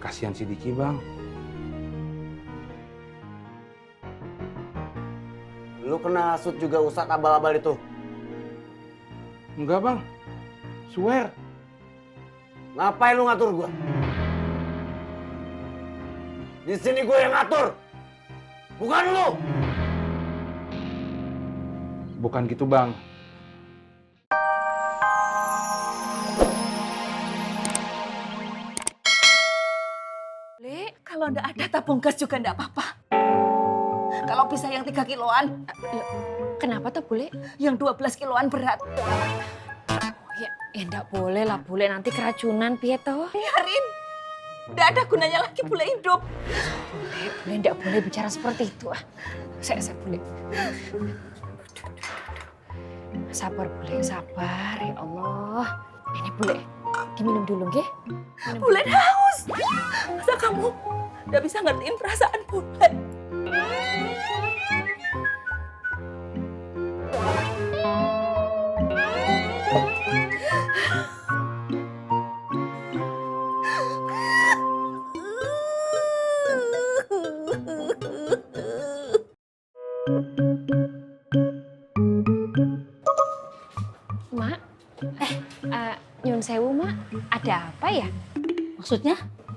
Kasihan si Diki, Bang. Lu kena hasut juga Ustadz abal-abal itu? Enggak, Bang. Swear. Ngapain lu ngatur gua? Di sini gua yang ngatur. Bukan lu. Bukan gitu, Bang. Lek, kalau ndak ada tabung gas juga ndak apa-apa. Kalau bisa yang 3 kiloan. Kenapa tuh Bule? Yang 12 kiloan berat. Ya ndak boleh lah Bule, nanti keracunan piye toh? Biarin. Ndak ada gunanya lagi Bule hidup. Bule ndak boleh bicara seperti itu. Saya Bule. Sabar Bule, sabar ya Allah. Ini Bule, diminum dulu nggih. Bule haus. Masa kamu ndak bisa ngertiin perasaan Bule? Mak, nyun sewu Mak, ada apa ya? Maksudnya?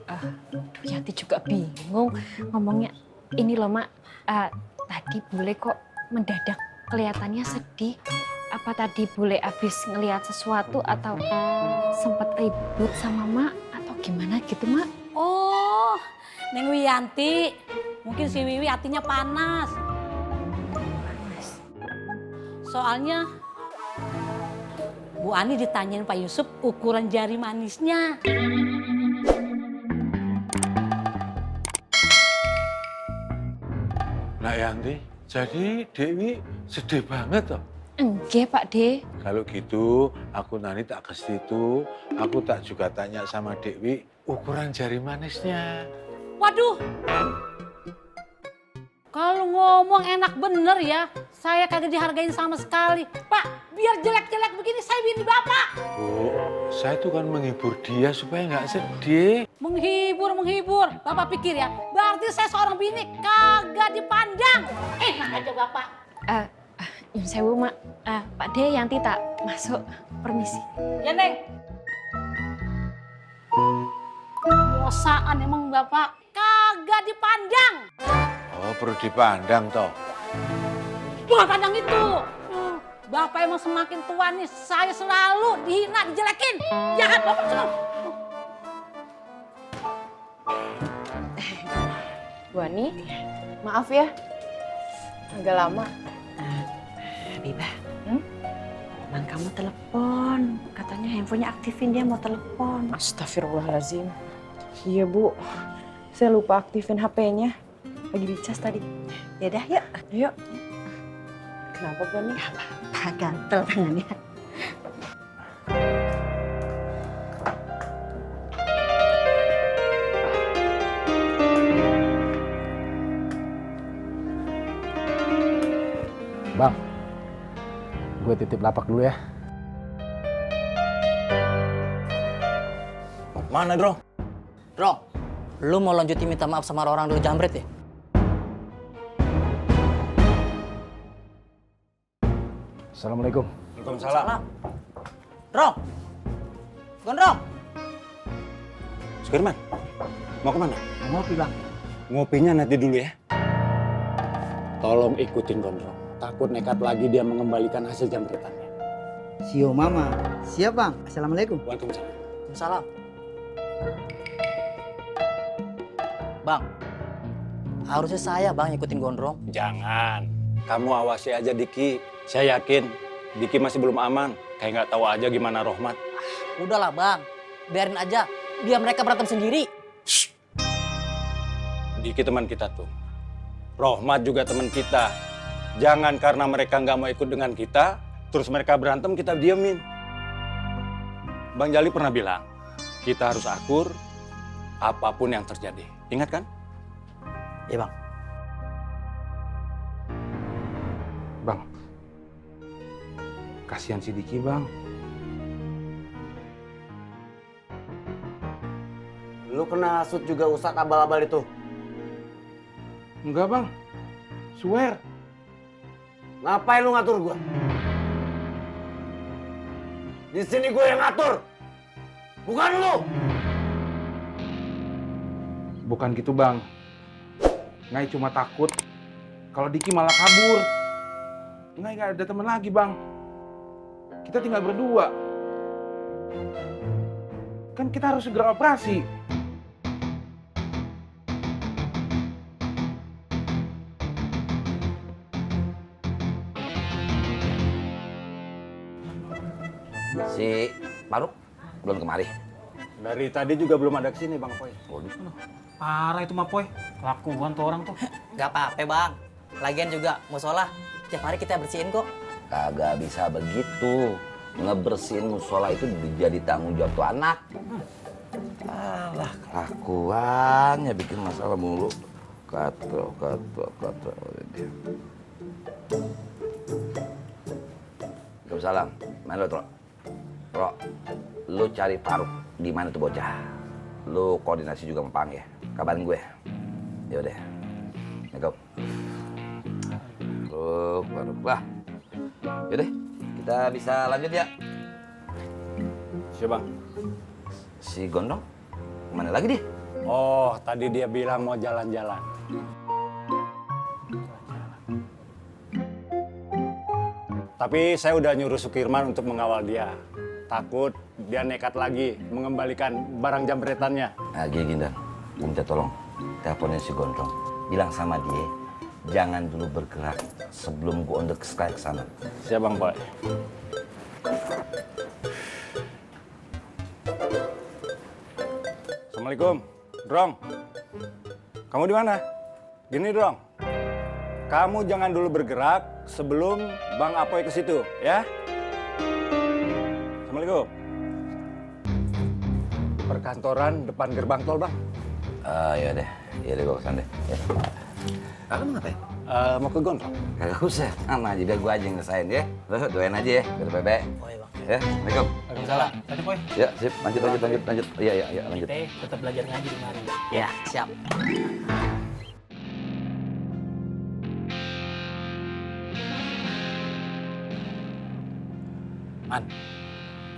Aduh, Yanti juga bingung ngomongnya. Ini loh Mak, tadi Bule kok mendadak kelihatannya sedih. Apa tadi Bule abis ngelihat sesuatu atau sempat ribut sama Mak atau gimana gitu Mak? Oh, Neng Wiyanti. Mungkin si Wiwi hatinya panas. Soalnya Bu Ani ditanyain Pak Yusuf ukuran jari manisnya. Nah Yanti, jadi Dewi sedih banget toh. Enggak Pak De. Kalau gitu, aku nanti tak ke situ, aku tak juga tanya sama Dewi ukuran jari manisnya. Waduh. Kalau ngomong enak bener ya, saya kagak dihargain sama sekali. Pak, biar jelek-jelek begini saya bini Bapak. Bu, saya tuh kan menghibur dia supaya nggak sedih. Menghibur. Bapak pikir ya, berarti saya seorang bini kagak dipandang. Enak aja Bapak. Nyun sewu Mak, Pak De Yanti tak masuk, permisi. Ya Neng. Bosaan emang Bapak kagak dipandang. Oh, perlu dipandang toh. Bukan pandang itu. Bapak emang semakin tua nih, saya selalu dihina, dijelekin. Jahat Bapak selalu. Bu Ani, maaf ya, agak lama. Bibah, Bang kamu telepon. Katanya handphonenya aktifin, dia mau telepon. Astagfirullahaladzim. Iya Bu, saya lupa aktifin HP-nya. Lagi dicas tadi. Yaudah, yuk. Yuk. Kenapa Bu Ani? Apa, gatel tangannya. Bang, gue titip lapak dulu ya. Mana, Dro? Dro, lu mau lanjutin minta maaf sama orang dulu jambret ya? Assalamualaikum. Waalaikumsalam. Dro! Gondrong! Sukirman, mau kemana? Ngopi Bang. Ngopinya nanti dulu ya. Tolong ikutin Gondrong. Takut nekat lagi dia mengembalikan hasil jambretannya. Sio Mama. Siap Bang. Assalamualaikum. Waalaikumsalam. Salam. Bang, harusnya saya Bang ikutin Gondrong. Jangan. Kamu awasi aja Diki. Saya yakin Diki masih belum aman. Kayak nggak tahu aja gimana Rohmat. Udahlah Bang, biarin aja. Biar mereka berantem sendiri. Diki teman kita tuh. Rohmat juga teman kita. Jangan karena mereka nggak mau ikut dengan kita, terus mereka berantem kita diemin. Bang Jali pernah bilang, kita harus akur apapun yang terjadi. Ingat kan? Iya Bang. Bang, kasihan si Diki, Bang. Lu kena hasut juga Ustadz abal-abal itu? Enggak bang, swear. Ngapain lu ngatur gua? Di sini gue yang ngatur, bukan lu. Bukan gitu bang. Ngai cuma takut kalau Diki malah kabur. Ngai nggak ada teman lagi bang. Kita tinggal berdua. Kan kita harus segera operasi. Si Faruk belum kemari. Dari tadi juga belum ada kesini Bang Poy. Parah itu mah, Poy. Kelakuan tuh orang tuh. Gak apa-apa bang. Lagian juga musola tiap hari kita bersihin kok. Kagak bisa begitu. Ngebersihin musola itu jadi tanggung jawab tuh anak. Alah, kelakuannya bikin masalah mulu. Kata. Waalaikumsalam. Mana lo, Tro, lu cari Faruk. Di mana tuh bocah? Lu koordinasi juga sama Pang ya? Kabarin gue. Yaudah. Assalamualaikum. Faruk lah. Yaudah, kita bisa lanjut ya. Siapa Bang? Si Gondong, kemana lagi dia? Oh, tadi dia bilang mau jalan-jalan. Tapi saya udah nyuruh Sukirman untuk mengawal dia. Takut dia nekat lagi mengembalikan barang jambretannya. Gini, Gindan. Gue minta tolong. Teleponin si Gondrong. Bilang sama dia, jangan dulu bergerak sebelum gue on the sky ke sana. Siap Bang Poy. Assalamualaikum. Drong. Kamu di mana? Gini, Drong. Kamu jangan dulu bergerak sebelum Bang Apoy ke situ, ya? Assalamualaikum. Perkantoran depan gerbang tol, Bang. Ya deh gue kesana deh. Ya. Lu mau ngapain? Mau ke Gondrong. Kagak usah, sama aja biar gue aja yang ngerasain ya. Lu doain aja ya, biar bebek. Oh iya bang. Ya, Assalamualaikum. Waalaikumsalam. Tadi, Poy. Ya, sip. Lanjut. Iya, lanjut. Kita tetap belajar ngaji di mari. Ya siap. Man,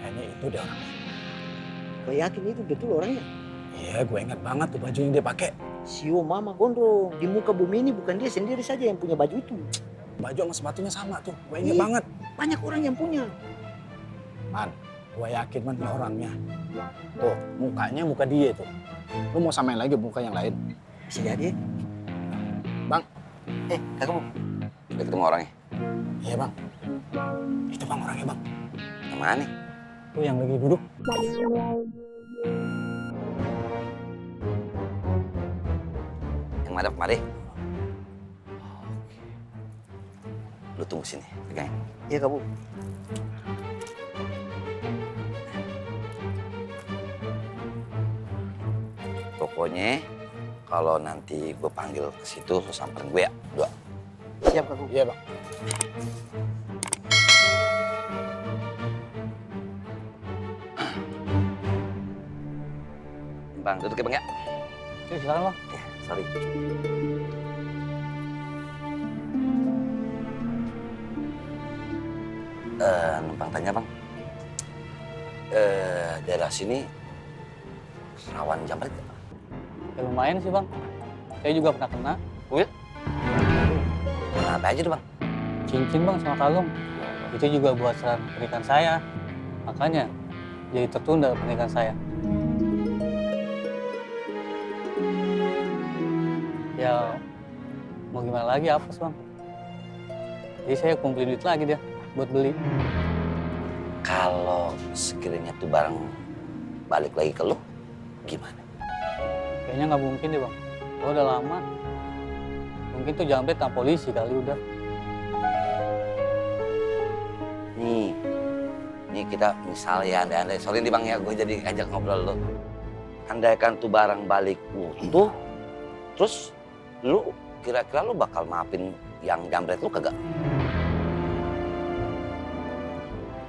kayaknya itu dia orangnya. Kau yakin itu betul orangnya? Iya, gue ingat banget tuh baju yang dia pakai. Sio mama gondrong. Di muka bumi ini bukan dia sendiri saja yang punya baju itu. Baju sama sepatunya sama tuh, gue inget Ih. banget. Banyak orang yang punya. Man, gue yakin man ini orangnya. Tuh, mukanya muka dia tuh. Lu mau samain lagi muka yang lain? Bisa jadi. Bang. Kakak mau? Udah ketemu orangnya? Iya bang. Itu bang orangnya bang. Yang mana? Tuh yang lagi duduk. Yang madep kemari. Lu tunggu sini, pegangin. Iya kamu. Pokoknya kalau nanti gue panggil ke situ, lu samperin gue ya, dua. Siap kamu. Iya bang. Bang, duduk ya bang ya. Oke, silakan bang. Sorry. Numpang tanya bang. Daerah sini rawan jambret nggak? Ya lumayan sih bang. Saya juga pernah kena. Oh ya? Kena apa aja tuh bang? Cincin bang sama kalung. Itu juga buat syarat pernikahan saya. Makanya jadi tertunda pernikahan saya. Ya mau gimana lagi apes bang. Jadi saya kumpulin duit lagi dia buat beli. Kalau sekiranya tuh barang balik lagi ke lu, gimana? Kayaknya nggak mungkin deh bang. Kalau udah lama, mungkin tuh jambret sama polisi kali udah. Nih kita misalnya andai-andai, sorry nih bang ya, gue jadi ajak ngobrol lu. Andaikan tuh barang balik utuh, terus lu kira-kira lu bakal maafin yang jambret lu kagak?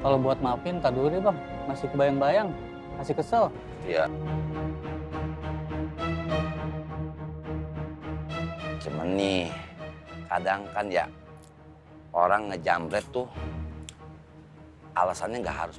Kalau buat maafin, tak dulu deh bang. Masih kebayang-bayang, masih kesel. Iya. Cuman nih, kadang kan ya orang ngejamret tuh alasannya nggak harus